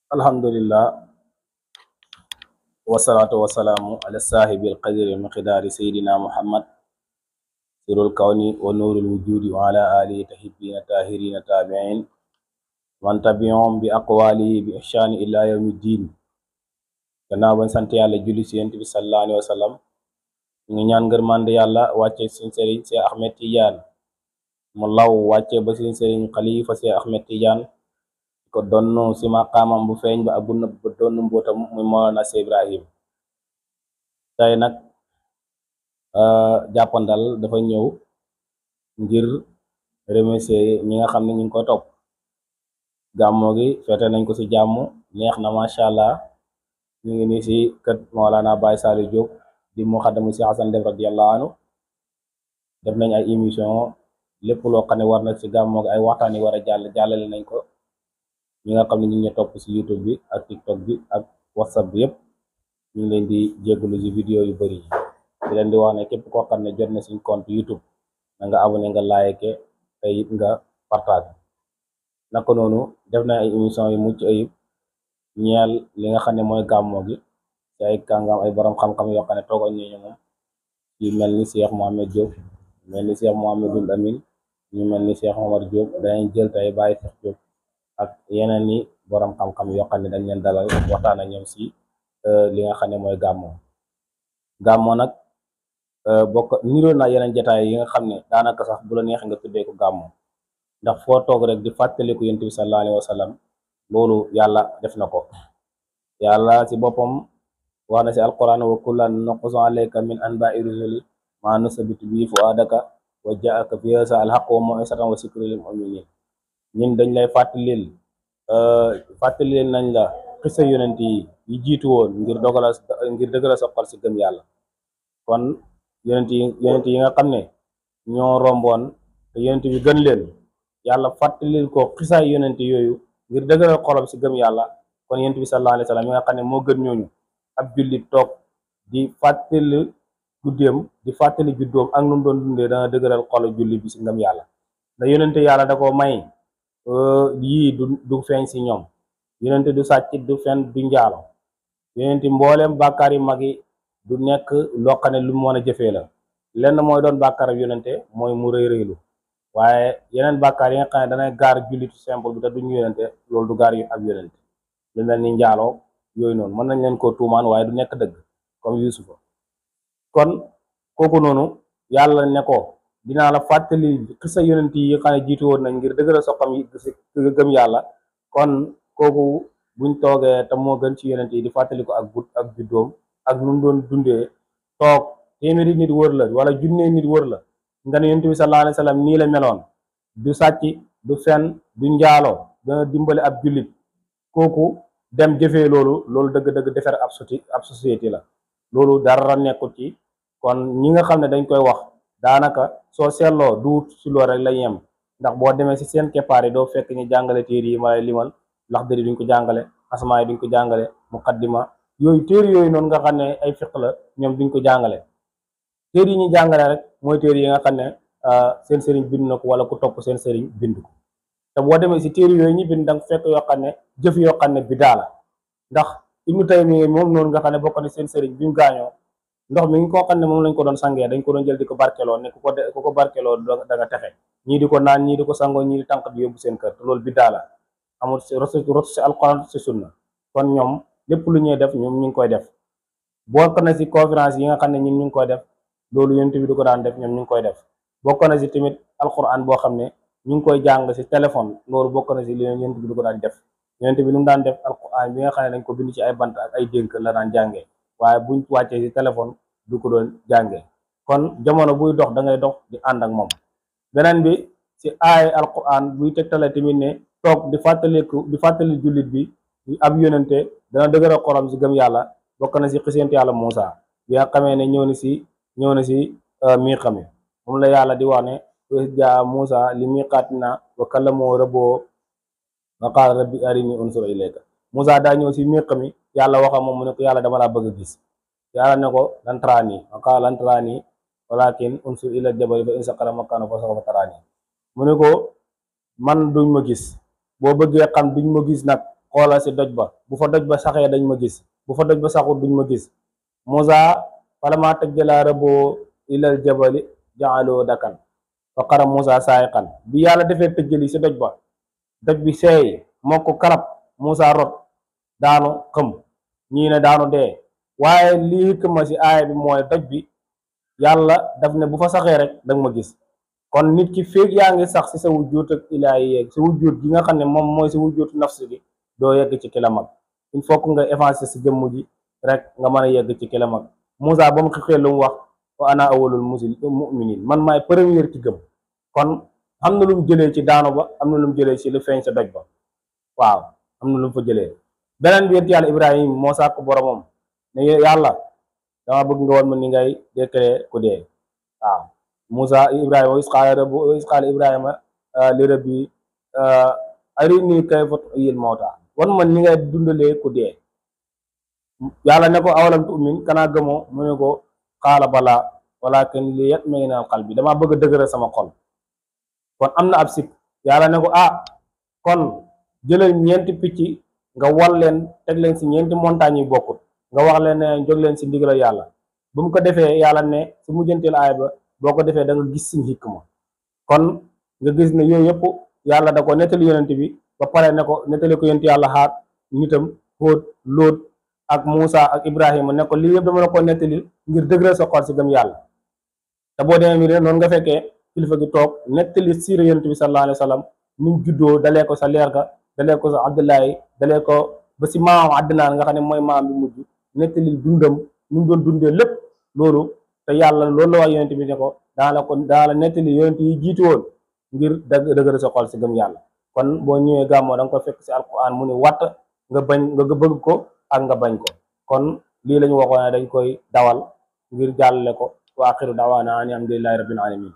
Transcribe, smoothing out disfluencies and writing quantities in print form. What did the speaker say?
alhamdulillah wasalaatu wasalaamu ala saahibil qadri miqdaari sayidina muhammad sirul kawni wa nuurul wujudi wa ala alihi tahibina tahirina tabiin man tabi'ahum bi aqwali bi ihsani ila yawmi diin. Gannaaw bañ sant yàlla julli ci yonent bi sallallahu alayhi wa sallam ñu ngi ñaan ngërmande yàlla wàcce suñ sëriñ Seex Ahmed Tidiane mu law wàcce ba suñ sëriñ xalifa Seex Ahmed Tidiane ko donn ci maqaamam bu feeñ ba ak bu nëbb ba donn mbootam muy Mawlana Seex Ibrahim. tey nag jàppandal dafa ñëw ngir remercier ñi nga xam ne ñu ngi ko topp. gàmmo gi feete nañ ko ci jàmm, neex na macha allah. ñu ngi nii ci kër Mawlana Baye Saliou Diop di muxaddamu ci Hasan Deme radiyallahu anhu. def nañ ay émission lépp loo xam ne war na ci gàmmo gi, ay waxtaan yi war a jàllale nañ ko. ñi nga xam ne ñu ngi topp ci YouTube bi ak TikTok bi ak WhatsApp bi yépp ñu ngi leen di jégalu ci vidéo yu bari yi. di leen di wax ne képp koo xam ne jot na suñ compte YouTube na nga abonné, nga like te it nga partage. naka noonu def na ay émission yu mucc ayib ñeel li nga xam ne mooy gàmmo gi ci ay kàngam, ay borom xam-xam yoo xam ne toogoon nañu moom, yu mel ni Cheikh Mohamed Diop, mel ni Cheikh Mohamedul Amin, ñu mel ni Cheikh Omar Diop. danañ jël tey Baye Cheikh Diop ak yeneen ni borom xam-xam yoo xam ne dañ leen dalal waxtaan ak ñoom ci li nga xam ne mooy gàmmo nag bokk niroo na yeneen jataay yi nga xam ne daanaka sax bu la neex nga tuddee ko gàmmo, ndax foo toog rek di fàttaliku yonent bi sallallahu alayhi wa sallam. loolu yàlla def na ko. yàlla ci boppam wax na ci alquran wa kullan naqussu alayka min anba'i rusuli ma nusabbitu bihi fu'adaka wa ja'aka fi hadha al-haqqu wa maw'izatan wa zikra lil mu'minin. ñun dañ lay fàttalil nañ la xisa yonent yi jiitu woon ngir dëgëral sa xol ci gëm yàlla. kon yonent yi nga xam ne ñoo romboon te yonent bi gën leen, yàlla fàttalil ko xisaay yonent yooyu ngir dëgëral xolam ci gëm yàlla. kon yonent bi sallallahu alayhi wa sallam yi nga xam ne moo gën ñooñu, ab jullit toog di fàttali guddeem, di fàttali juddoom ak nu mu doon dundee, dana dëgëral xolu jullit bi ci ngëm yàlla. da yonent yàlla da ko may yii du feeñ ci ñoom. yonent du sàcc, du fen, du njaalo. yonent mbooleem bàkkaar yi mag yi du nekk loo xam ne lu mu mën a jëfee la. lenn mooy doon bàkkaar ab yonente mooy mu rëy rëylu, waaye yeneen bàkkaar yi nga xam ne danay gaar jullitu simple bi te duñu yonente, loolu du gaar yu ab yonente. lu mel ni njaaloo yooyu noonu mën nañ leen koo tuumaan waaye du nekk dëgg, comme Yusufa. kon kooku noonu yàlla ne ko dinaa la fàttali xisa yonent yi xam ne jiitu woon nañ ngir dëgëral soxam yi gëm yàlla. kon kooku buñ toogee te moo gën ci yonent yi di fàttali ko ak juddoom ak nu mu doon dundee, toog téeméeri nit wër la wala junne nit wër la nga ne yonent bi sallallahu alayhi wa sallam nii la meloon, du sàcc, du fen, du njaaloo, dana dimbale ab jullit. kooku dem jëfee loolu dëgg-dëgg defar ab société la. loolu dara nekkut ci. kon ñi nga xam ne dañ koy wax daanaka soo seetloo duut ci loolu rek la yem, ndax boo demee ci seen keppaar yi doo fekk ñu jàngale téere yi ma lay limal. Laxdari duñ ko jàngale, asmaa yi duñ ko jàngale, muqaddima yooyu téere yooyu noonu nga xam ne ay fiq la, ñoom duñ ko jàngale. téere yi ñu jàngale rek mooy téere yi nga xam ne seen sëriñ bind na ko wala ku topp seen sëriñ bind ko. te boo demee ci téere yooyu ñu bind danga fekk yoo xam ne jëf yoo xam ne bidaa la. ndax Ibnu Taymiya moom noonu nga xam ne bokk na seen sëriñ bi mu gaañoo, ndox mi ngi koo xam ne moom lañ ko doon sangee, dañ ko doon jël di ko barkeloo, ne ku ko barkeloo da nga texe. ñii di ko naan, ñii di ko sangoo, ñii di tànk di yóbbu seen kër, te loolu bidaa la, amul rot ci alquran ci sunna. kon ñoom lépp lu ñuy def ñoom ñu ngi koy def. bokk na ci conférence yi nga xam ne ñun ñu ngi koy def, loolu yonent bi di ko daan def, ñoom ñu ngi koy def. bokk na ci tamit alquran boo xam ne ñu ngi koy jàng ci téléphone, loolu bokk na ci li yonent bi di ko daan def. yonent bi lu mu daan def alquran bi nga xam ne dañ ko bind ci ay bant ak ay dénk la daan jàngee, waaye buñ wàccee ci téléphone du ko doon jàngee. kon jamono buy dox da ngay dox di ànd ak moom. beneen bi ci aay alquran buy tegtale tamit ne toog di fàttali jullit bi ab yonente dana dëgëral xolam ci gëm yàlla. bokk na ci xiseentu yàlla Muusa bi nga xamee ne ñëw na ci miiqami, moom la yàlla di wax ne jaa Muusa li miiqaatina wa kallamahu rabbuhu wa qaala rabbi arini unsur ilayka. Muusa daa ñëw ci miiqami, yàlla waxa moom mu ne ko yàlla dama laa bëgg a gis. yàlla ne ko lan taraani, wa qaala lan taraani walakin unsur ila jabali fa in istaqarra makaanahu fa sawfa taraani. mu ne ko man duñ ma gis, boo bëggee xam duñ ma gis nag xoolal si doj ba, bu fa doj ba saxee dañ ma gis, bu fa doj ba saxul duñ ma gis. Moussa falammaa tajallaa rabbuhu ilal jabali ja'alahu dakkan fa xarra Moussa saa'iqan. bi yàlla defee tëjjali si doj ba, doj bi seey moo ko karab, Moussa rot daanu xëm, ñii ne daanu dee. waaye lii këma si aaya bi mooy doj bi yàlla daf ne bu fa saxee rek danga ma gis. kon nit ki feeg yaa ngi sax si sa wujjuut ak ilaahi yeeg si wujjuut gi nga xam ne moom mooy si wujjuut nafsi gi, doo yegg ci ki la mag. il faut que nga avancer si jëmm ji rek nga mën a yegg ci ki la mag. Moussa ba mu xixee lu mu wax wa ana awwalul mu'minin, man maay première ki gëm. kon am na lu mu jëlee ci daanu ba, am na lu mu jëlee ci lu feeñ sa doj ba. waaw am na lu mu fa jëlee. beneen bi yonent yàlla Ibrahim moo sàkk boromam ne yàlla dama bëgg nga woon ma ni ngay déclaré ku dee. waaw Moussa Ibrahima wa iz qaala Ibrahima li rabbi arinii kayfa tuhyil mawtaa, wan man ni ngay dundalee ku dee. yàlla ne ko awalam tu'min, kanaa gëmoo? mu ne ko qaala balaa walaakin liyatma'inna qalbi, damaa bëgg a dëgëral sama xol. kon am na ab sikk. yàlla ne ko kon jëlal ñeenti picc nga wal leen teg leen si ñeenti montagne yu bokkut, nga wax leen ne jóg leen si ndigal yàlla. bu mu ko defee yàlla ne si mujjanteel aay ba, boo ko defee da nga gis suñ hikma. kon nga gis ne yooyu yëpp yàlla da ko nettali yonent bi ba pare ne ko nettali ko yonent yàlla xaat nitam Hóot, Lóot ak Moussa ak Ibrahima ne ko lii yëpp dama la ko nettali ngir dëgëral sa xol si gëm yàlla. te boo demee mi noonu nga fekkee kilifa gi toog nettali siira yonent bi sallallahu alayhi wa sallam ni mu juddoo dalee ko sa leer ga, dalee ko sa Abdullahi, dalee ko ba si maamam Adnaan nga xam ne mooy maam bi mujj, nettali dundam ni mu doon dundee lépp loolu. te yàlla loolu la wax yonent bi ne ko daa la nettali yonent yi jiitu woon ngir dëgëral sa xol si gëm yàlla. kon boo ñëwee gàmmoo da nga ko fekk si alquran mu ni watt nga bëgg ko ak nga bañ ko. kon lii lañu waxoon ne dañ koy dawal ngir jàllale ko. wa axiru da'waana ani alhamdulillahi rabbil alamin.